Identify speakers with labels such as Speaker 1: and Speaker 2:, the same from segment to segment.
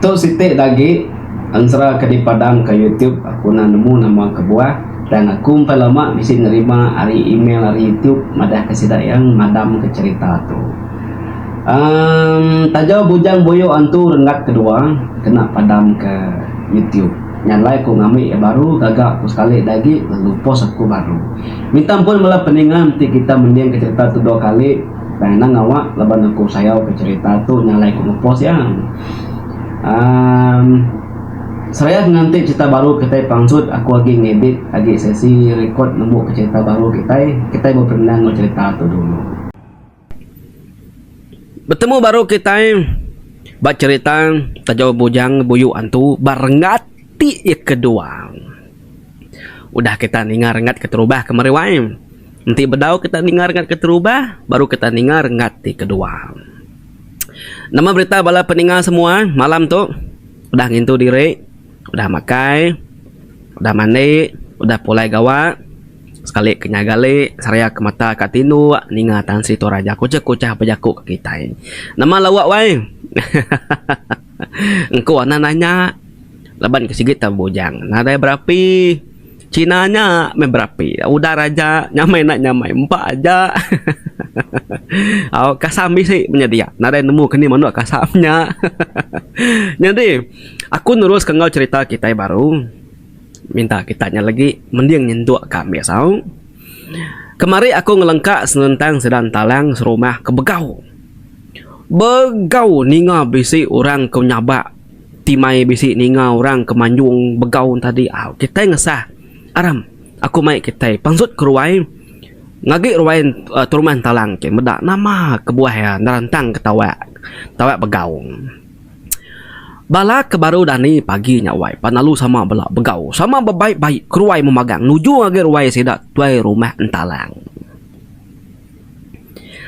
Speaker 1: Tu siti da agi ensera ke dipadam ka YouTube aku enda nemu nama kebuah tang aku empai lama bisi nerima ari email ari YouTube madah ka sida iya madam ka cherita tu. Emm Tajau Bujang Buyu Antu renggat kedua kena padam ka YouTube. Nya alai ku ngambi iya baru gaga ku sekali da agi lalu post aku baru. Minta ampun bala peninga enti kita mending ka cherita tu dua kali. Tang anang ngawa laban aku sayau ke cherita tu nya alai ku ngepost iya. Aaa seraya nganti cherita baru kitai pansut aku agi ngedit agi sesi record nembu ke cherita baru kitai, kitai beperindang enggau cherita tu dulu. Betemu baru kitai ba cherita Tajau Bujang Buyu Antu ba renggat ti kedua. Udah kita ninga renggat keterubah ke meri wai. Enti bedau kita ninga renggat keterubah baru kita ninga renggat ti kedua. Nama berita bala peninga semua malam tu udah ngintu diri, udah makai, udah mandi, udah pulai gawa sekali ke nyaga gali seraya ke mata ka tinduk ninga Tan Sri Toraja kuchah-kuchah bejaku ke kitai. Nama lawa wai. Engku anak nanya laban ke sigi tau bujang nadai berapi cina nya meh berapi udar aja nyamai enda nyamai empa aja au kasam bisi menyedia nadai nemu ke ni manuk kasam nya nyadi aku nerus ke enggau cerita kitai baru minta kita nya lagi mending nyentuk ka ambis au kemari aku ngelengka senentang sida entalang serumah ke begau. Begau ninga bisi orang ke nyabak ti mai bisi ninga orang ke manjung begau tadi au kitai ngesah aram aku mai kitai pansut ke ruai ngagi ruai terumah entalang ke meda nama kebuah iya nerantang ke tawak tawak begau. Bala ke baru dani pagi nya wai pan lalu sama bela begau sama bebai bai ke ruai memagang nuju ngagai ruai sida tuai rumah entalang.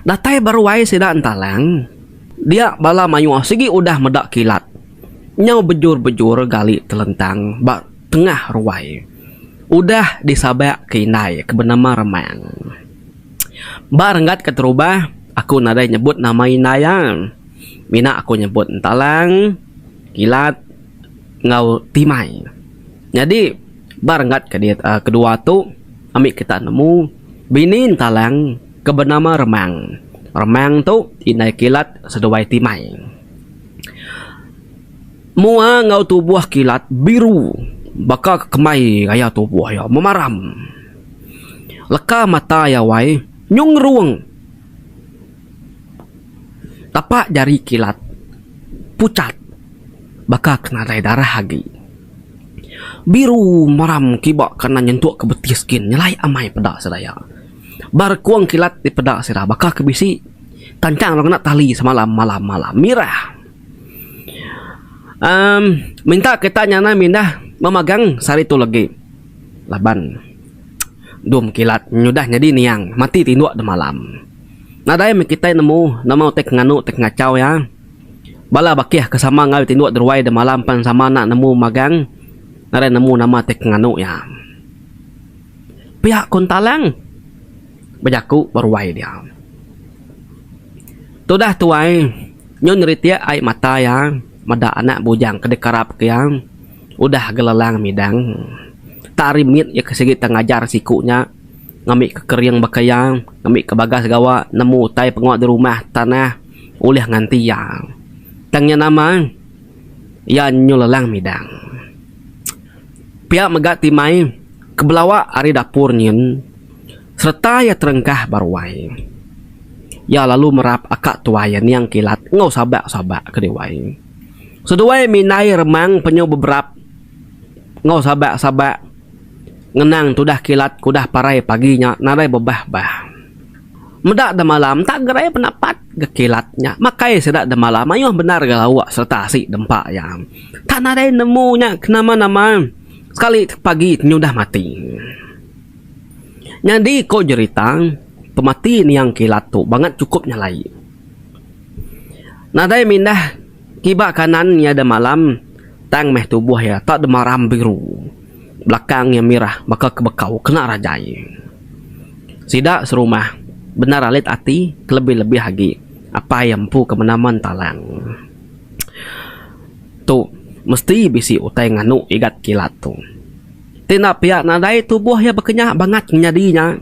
Speaker 1: Datai ba ruai sida entalang, dia bala mayuh sigi udah meda kilat nyau bejur-bejur gali telentang ba tengah ruai. Udah disabak ke indai ke benama Remang. Ba renggat keterubah aku nadai nyebut nama indai iya. Mina aku nyebut entalang, kilat enggau timai. Nyadi ba renggat kedua tu ami kita nemu Bini Entalang ke benama Remang. Remang tu indai Kilat seduai Timai. Mua enggau tubuh Kilat biru baka ke kembai gaya tubuh iya memaram. Leka mata iya wai nyung ngerung. Tapak jari Kilat puchat baka ke nadai darah agi. Biru maram kiba kanan nyentuk ke betis gin nyelai amai peda sida iya. Ba rekung kilat dipeda sida baka ke bisi tanchang lalu ngena tali semalam malam malam mirah. Emm minta kita nyana mindah memagang sehari tu legi laban dum kilat nyudah nyadi niang mati tinduk demalam. Nadai meh kitai nemu nama utai ke nganu utai ke ngachau iya. Bala bakih ke sama enggau tinduk deruai demalam pan sama enda nemu magang ngaran nemu nama ti ke nganu iya. Pia ku Entalang bejaku ba ruai dia. Tudah tuai nyu neritik ai mata iya meda anak bujang ke dikarap ke iya udah gelelang midang. Tak ari mit iya ke sigi tang ngajar siku nya ngambi ke kering baka iya ngambi ke bagas gawa nemu utai pengawa di rumah tanah. Ulih nganti iya. Tang nya nama iya nyu lelang midang. Pia mega ti mai ke belawa ari dapur nyin sereta iya terengkah ba ruai. Iya lalu merap aka tuai iya niang kilat enggau sabak-sabak ke diwai. Seduai mindai remang penyu beberap enggau sabak-sabak ngenang tudah kilat ke udah parai pagi nya nadai bebah-bah. Meda demalam tak gerai penapat ga kilat nya makai sida demalam mayuh bendar ga lauk sereta asi dempa iya. Tak nadai nemu nya ke nama-nama sekali pagi nyudah mati. Nyadi ko jerita pemati niang kilat tu bangat chukup nyelai. Nadai mindah kiba kanan iya demalam tang meh tubuh iya tak demaram biru. Belakang iya mirah baka ke bekau kena rajai. Sida serumah bendar alit ati kelebih-lebih agi apai iya empu ke benama Entalang. Tu. Mesti bisi utai nganu igat kilat tu. Ti enda pia nadai tubuh iya bekenya bangat ngenyadi nya.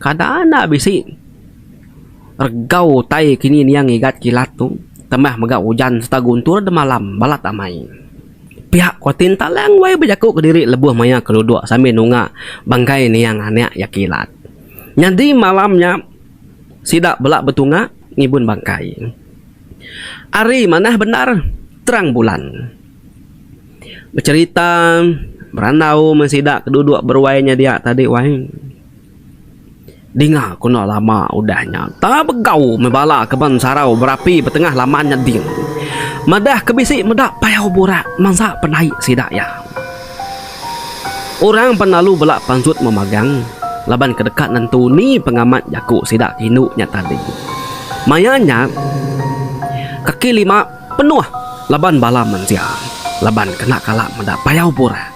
Speaker 1: Kada enda bisi regau utai kini niang igat kilat tu tambah mega ujan sereta guntur demalam balat amai. Pia ku ati Entalang wai bejaku kediri lebuh maya ke duduk sambil nunga bangkai niang anak iya kilat. Nyadi malam nya sida bela betunga ngibun bangkai. Ari manah bendar terang bulan. Becherita berandau meh sida ke duduk beruai nya dia tadi wai. Dinga ku enda lama udah nya tak begau meh bala kaban sarau berapi betengah laman nya ding. Madah ke bisi meda payau burak mansa pendai sida iya. Orang pan lalu bela pansut memagang laban ke deka nentu ni pengamat jaku sida ke indu nya tadi. Maya nya, kaki lima penuh laban bala mensia laban kena kala meda payau burak.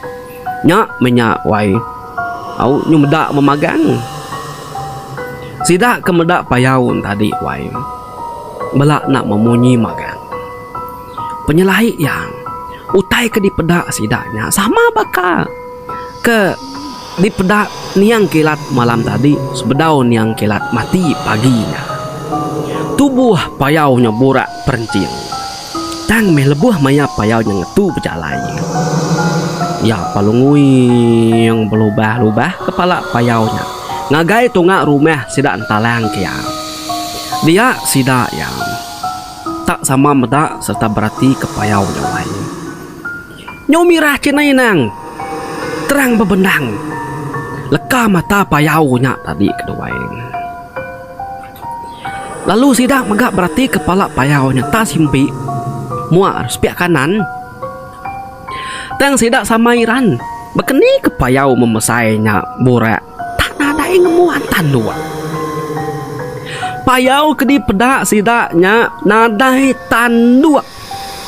Speaker 1: Nya meh nya wai au nyu meda memagang. Sida ke meda payau tadi wai bela enda memunyi magang. Penyelai iya, utai ke dipeda sida nya sama baka ke dipeda niang kilat malam tadi sebedau niang kilat mati pagi nya. Tubuh payau nya burak perenching. Tang meh lebuh maya payau nya ngetu bejalai. Iya palu nguing belubah-lubah kepala payau nya ngagai tunga rumah sida entalang ke iya. Dia sida iya. Tak sama meda sereta berati ke payau nya wai. Nyau mirah cina inang terang bebendang leka mata payau nya tadi keduai. Lalu sida mega berati ke pala payau nya tak simpi mua sepiak kanan. Tang sida sama iran bekeni ke payau memesai nya burak. Tak nadai ngembuan tanduk. Payau ke dipeda sida nya nadai tanduk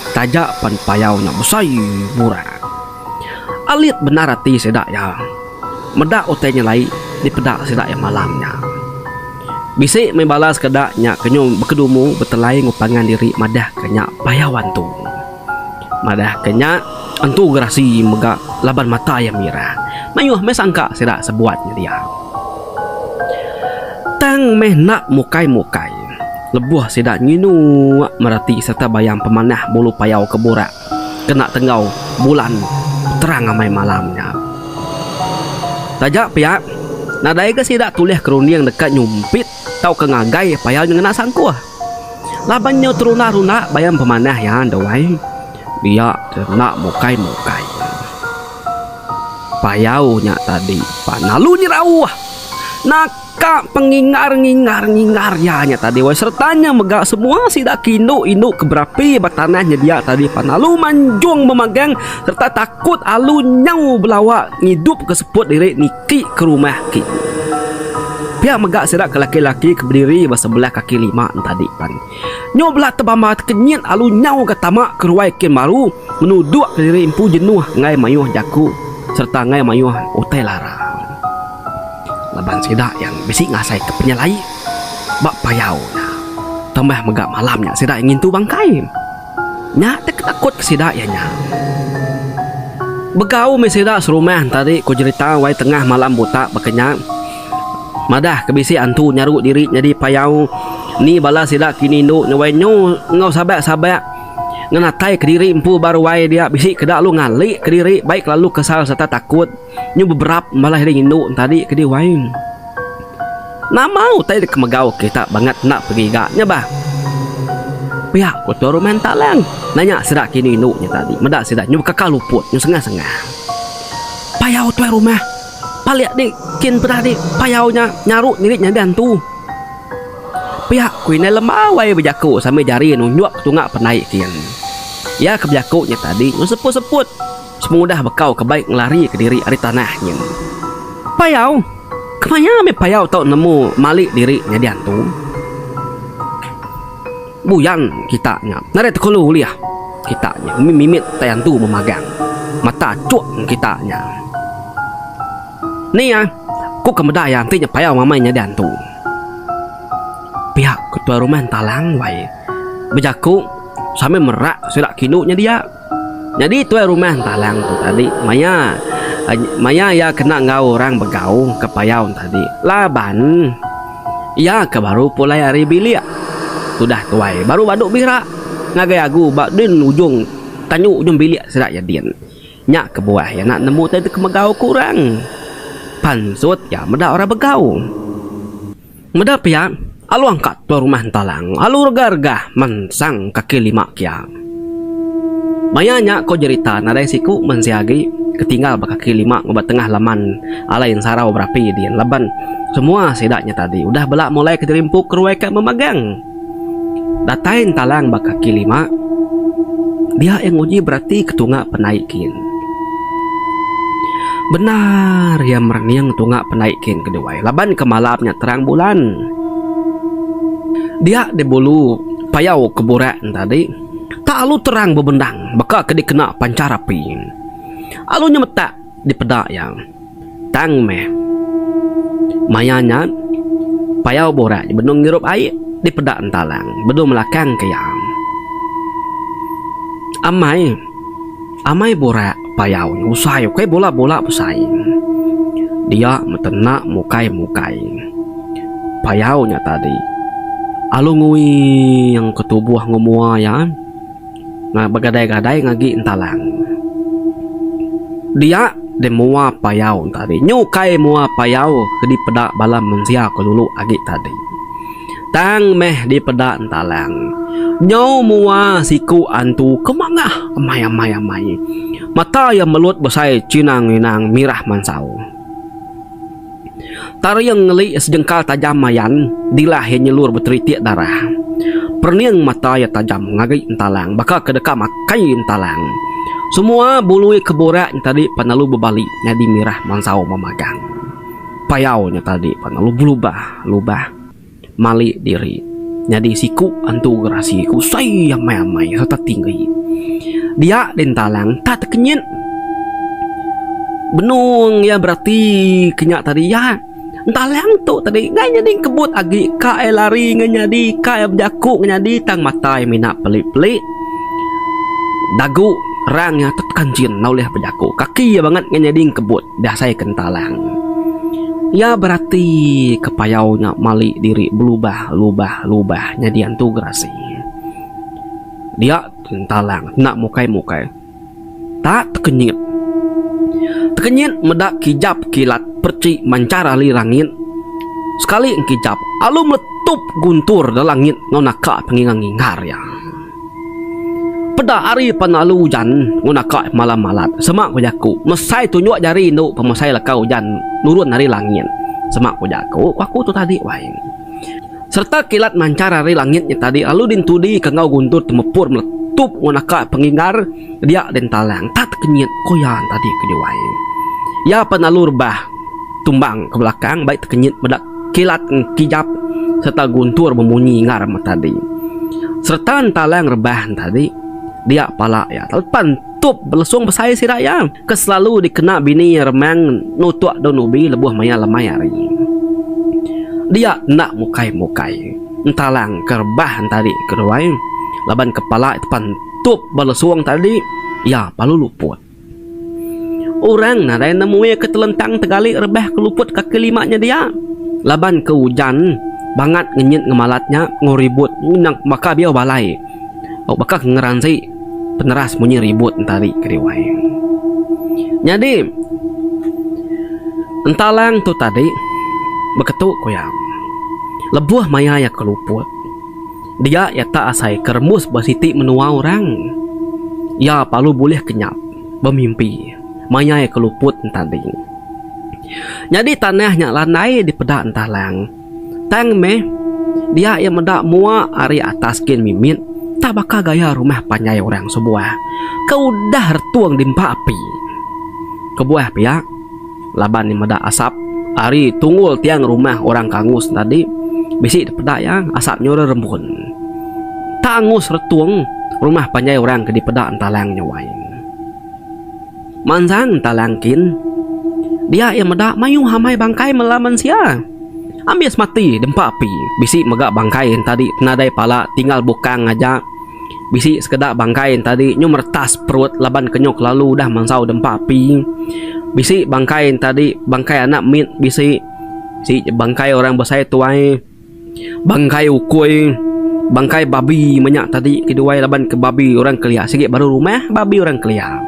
Speaker 1: taja pan payau nya besai burak. Alit bendar ati sida iya meda utai nyelai dipeda sida iya malam nya. Bisi meh bala sekeda nya ke nyu bekedumu betelai enggau pangan diri madahka nya payau antu. Madah ke nya, entu gerasi mega laban mata iya mirah. Mayuh meh sangka sida sebuat nyedia. Tang meh enda mukai-mukai lebuh sida nyinuk mereti sereta bayam pemanah bulu payau ke burak kena tenggau bulan terang amai malam nya. Taja pia, nadai ga sida tulih kerunding deka nyumpit tauka ngagai payau nya ngena sangkuh. Laban nyau terunda-runda bayam pemanah iya enda wai. Dia ke enda mukai-mukai. Payau nya tadi pan lalu nyerauh. Naka pengingar-ngingar-ngingar iya nya tadi wai sereta nya mega semua sida ke indu-indu ke berapi ba tanah nyedia tadi pan lalu manjung bemagang sereta takut alu nyau belawa ngidupka seput diri niki ke rumah ke. Pia mega sida ke laki-laki ke bediri ba sebelah kaki lima tadi pan. Nyu bela tebamba tekenyit alu nyau ga tama ke ruai kin baru menuduk ke diri empu jenuh enggai mayuh jaku sereta enggai mayuh utai lara. Laban sida yang bisi ngasai ke penyelai ba payau nya. Tambah mega malam nya sida ngintu bangkai. Nya te ketakut ke sida iya nya. Begau meh sida serumah tadi ku jerita wai tengah malam buta baka nya. Madah ke bisi antu nyaru diri nyadi payau ni bala sida kini indu nya wai nyu enggau sabak-sabak ngenatai kediri empu ba ruai dia bisi keda lu ngali kediri bai kelalu kesal sereta takut nyu beberap bala sida indu tadi kedi wai. Nama utai deka megau kita bangat enda pegiga nya bah. Pia ku Tuan Rumah Entalang nanya sida ke indu-indu nya tadi meda sida nyu bekaka luput nyu sengah-sengah. Payau Tuan Rumah palik di kin peda di payau nya nyaru diri nyadi antu. Pia ku Indai Lembau ai bejaku sambil jari nunjuk tunga pendai kin. Iya ke bejaku nya tadi nyu seput-seput. Sepengudah bekau ke baik ngelari ke diri ari tanah nyin. Payau, kemaya meh payau tau nemu mali diri nyadi antu? Buyan kita nya nadai tekulu ulih kita nya mimit tai antu memagang mata achuk kita nya. Ni ah, ku ke meda iya enti nya payau mamai nyadi antu. Pia ketua rumah Entalang wai bejaku sambil merak sida kindu nya dia. Nyadi tuai rumah Entalang tu tadi maya maya iya kena enggau orang begau ke payau tadi laban iya ke baru pulai ari bilik tudah tuai baru badu bira ngagai agu ba din ujung tanju ujung bilik sida iya din. Nya kebuah iya enda nemu tai ke megau ke orang. Pansut iya meda orang begau. Meda pia, alu angkat tuai rumah Entalang alu rega-rega mansang kaki lima kia. Maya nya ko jerita nadai siku mensia agi ke tinggal ba kaki lima enggau ba tengah laman alai ensarau berapi din laban semua sida nya tadi udah bela mulai ke diri empu ke ruai ka memagang. Datai entalang ba kaki lima, dia iya nguji berati ke tunga pendai kin. Bendar iya merening tunga pendai kin ke duai laban ke malam nya terang bulan. Dia di bulu payau ke burak ne tadi tak alu terang bebendang baka ke dikena panchar api. Alu nyemetak dipeda iya. Tang meh. Maya nya, payau burak benung ngirup ai dipeda entalang benung melakang ke iya. Amai, amai burak payau nya usai ukai bula-bula besai. Dia metena mukai-mukai. Payau nya tadi alu nguing ke tubuh enggau mua iya. Begadai-gadai ngagi entalang. Dia deh mua payau tadi. Nyukai mua payau ke dipeda bala mensia ke dulu agi tadi. Tang meh dipeda entalang. Nyau mua siku antu ke mangah amai-amai amai. Mata iya melut besai chinang-inang mirah mansau. Taring ngeli sejengkal tajam ayan dilah iya nyelur beteritik darah. Perening mata iya tajam ngagai entalang baka ke deka makai entalang. Semua bului ke burak nya tadi pan lalu bebali nyadi mirah mansau memagang. Payau nya tadi pan lalu belubah lubah. Malik diri nyadi siku antu gerasi ke usai amai-amai sereta tinggi. Dia Dentalang tak tekenyit. Benung iya berati ke nya tadi iya. Entalang tu tadi enggai nyadi kebut agi ka iya lari enggai nyadi ka iya bejaku enggai nyadi tang mata iya mina pelik-pelik. Dagu rang iya tekanjin enda ulih bejaku. Kaki iya bangat enggai nyadi kebut. Dasai ke entalang. Iya berati ke payau nya mali diri belubah lubah lubah nyadi antu gerasi. Dia entalang enda mukai mukai tak tekenyit. Tekenyit meda kijap kilat perchi manchar ali rangit. Sekali engkijap alu meletup guntur da langit enggau naka pengingar ngingar iya. Peda ari pan lalu ujan nguna ka malam malat sema ku jaku mesai tunjuk jari indu pemesai leka ujan nurun ari langit sema ku jaku ku aku tu tadi wai. Sereta kilat manchar ari langit nya tadi lalu dintudi ke enggau guntur temepur meletup nguna ka penginggar dia dentalang tak tekenyit ku iya tadi ke diwai. Iya pan lalu rebah tumbang ke belakang bai tekenyit meda Kilat kijap sereta guntur bemunyi ngar tadi. Sereta entalang rebah tadi, dia pala iya telepan tup belesung besai sida iya ke selalu dikena bini iya remang nutuk daun ubi lebuh maya lemai hari. Dia enda mukai-mukai entalang ke rebah tadi ke ruai laban kepala tepan tup belesung tadi iya lalu luput. Orang nadai nemu iya ke telentang tegali rebah ke luput kaki lima nya dia. Laban ke ujan bangat ngenyit ngemalat nya enggau ribut ngenang baka biau balai baka ke ngeransi peneras munyi ribut entari keriwai. Nyadi entalang tu tadi beketu ku iya lebuh maya iya ke luput. Dia iya tak asai ke rembus ba siti menua orang. Iya palu bulih kenyap, bemimpi, maya iya ke luput entadi. Nyadi tanah nya landai dipeda entalang. Tang meh, dia iya meda mua ari atas gin mimit tak baka gaya rumah panjai orang sebuah ke udah retung diempa api. Kebuah pia. Laban iya meda asap ari tunggul tiang rumah orang ke angus tadi bisi dipeda iya asap nyuruh rembun. Tak angus retung rumah panjai orang ke dipeda entalang nya wai. Manjang entalang kin dia iya meda mayuh amai bangkai mela mensia. Ambis mati dempa api. Bisi mega bangkai tadi nadai pala tinggal bukang aja. Bisi sekeda bangkai entadi nyu meretas perut laban ke nyu kelalu udah mansau dempa api. Bisi bangkai entadi bangkai anak mit bisi. Bisi bangkai orang besai tuai. Bangkai ukui, bangkai babi menya tadi ke duai laban ke babi orang kelia sigi baru rumah babi orang kelia.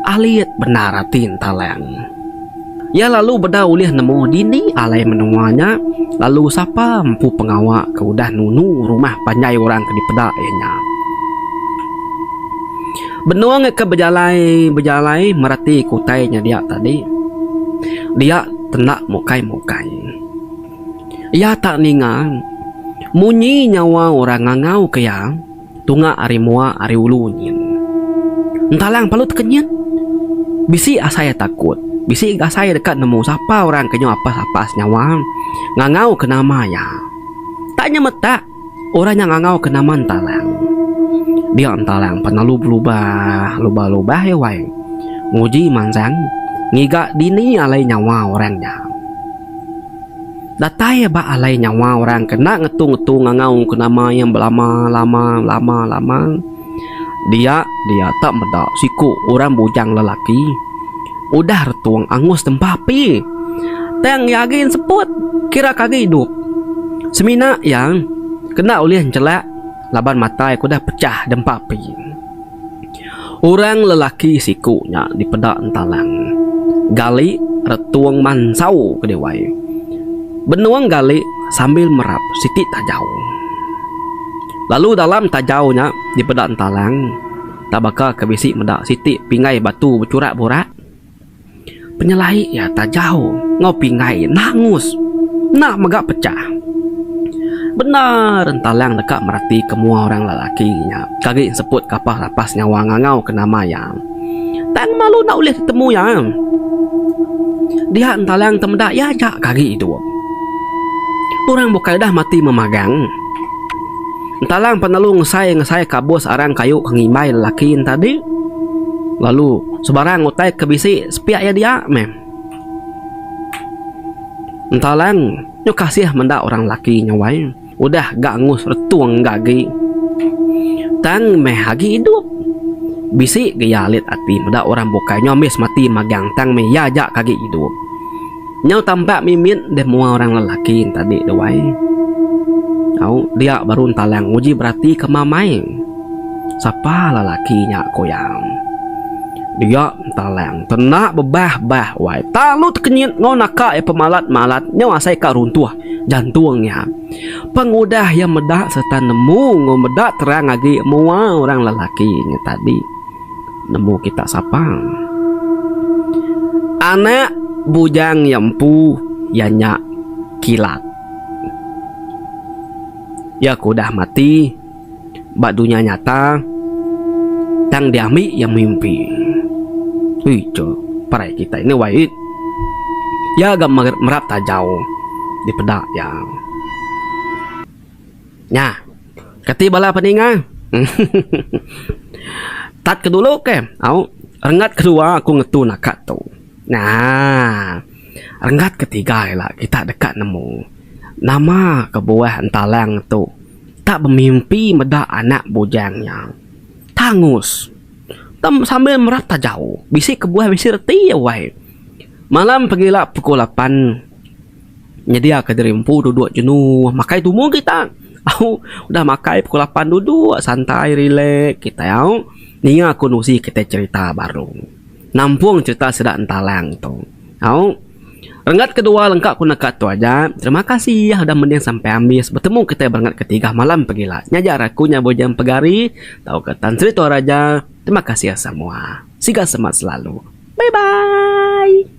Speaker 1: Alit bendar ati Entalang. Iya lalu bedau ulih nemu dini alai menua nya lalu sapa empu pengawa ke udah nunu rumah panjai orang ke dipeda iya nya. Benung ke bejalai bejalai mereti ke utai nya dia tadi. Dia tenda mukai mukai. Iya tak ninga munyi nyawa orang ngangau ke iya tunga ari mua ari ulu nyin. Entalang perlu tekenyit. Bisi asai iya takut, bisi ga asai iya deka nemu sapa orang ke nyau apas-apas nyawa ngangau ke nama iya. Tak nyemetak orang nya ngangau ke nama Entalang. Dia Entalang pan lalu belubah lubah-lubah iya wai nguji mansang ngiga dini alai nyawa orang nya. Datai iya ba alai nyawa orang ke enda ngetu-ngetu ngangau ke nama iya belama lama lama lama. Dia dia tak meda siku orang bujang lelaki udah retung angus tempa api. Tang iya agi enseput kira ke agi idup. Semina iya kena ulih enchelak laban mata iya ke udah pechah dempa api. Orang lelaki siku nya dipeda entalang gali retung mansau ke diwai. Benung gali sambil merap siti tajau. Lalu dalam tajau nya dipeda entalang tak baka ke bisi meda siti pinggai batu bechurak burak. Penyelai iya tajau enggau pinggai enda angus, enda mega pechah. Bendar entalang deka meratika mua orang lelaki nya ke agi enseput kapah rapas nyawa ngangau ke nama iya. Tang malu enda ulih tetemu iya. Dia entalang temeda iya aja ke agi idup. Orang bukai udah mati memagang. Entalang pan lalu ngesai ngesai kabus arang kayu ke ngimbai lelaki nya tadi lalu sebarang utai ke bisi sepiak iya dia meh. Entalang nyu kasih menda orang lelaki nya wai udah ga angus retung ga agi tang meh agi idup. Bisi ga iya alit ati meda orang bukai nyu ambis mati magang tang meh iya aja ke agi idup. Nyau tampak mimit deh mua orang lelaki tadi tu ai. Au dia baru entalang nguji berati ke mamai. Sapa lelaki nya ku iya. Dia entalang tenda bebah-bah wai. Talu tekenyit enggau naka iya pemalat-malat nyau asai ka runtuh jantung iya. Pengudah iya meda sereta nemu enggau meda terang agi mua orang lelaki nya tadi. Nemu kita sapa. Anak bujang iya empu iya nya Kilat. Iya ke udah mati ba dunya nyata tang diambi iya mimpi. Ui cu parai kitai ne wai. Iya ga merap tajau dipeda iya. Nya. Kati bala peninga. Tat ke dulu ke. Au. Renggat kedua aku ngetu naka tu. Nah. Renggat ketiga ila kita deka nemu nama kebuah entalang tu tak bemimpi meda anak bujang nya. Tangus. Tem sambil merap tajau. Bisi kebuah bisi reti iya wai. Malam pegila pukul lapan. Nyediaka diri empu duduk jenuh makai tumu kita. Au udah makai pukul lapan duduk santai relax kitai au ninga ku nusi kitai cherita baru. Nampung cherita sida entalang tu. Au renggat kedua lengka ku neka tu aja. Terima kasih udah mending sampai ambis betemu kitai ba renggat ketiga malam pegila. Nya aja aku nya Bujang Pegari tauka Tan Sri Tuan Raja. Terima kasih semua. Siga semat selalu. Bye bye.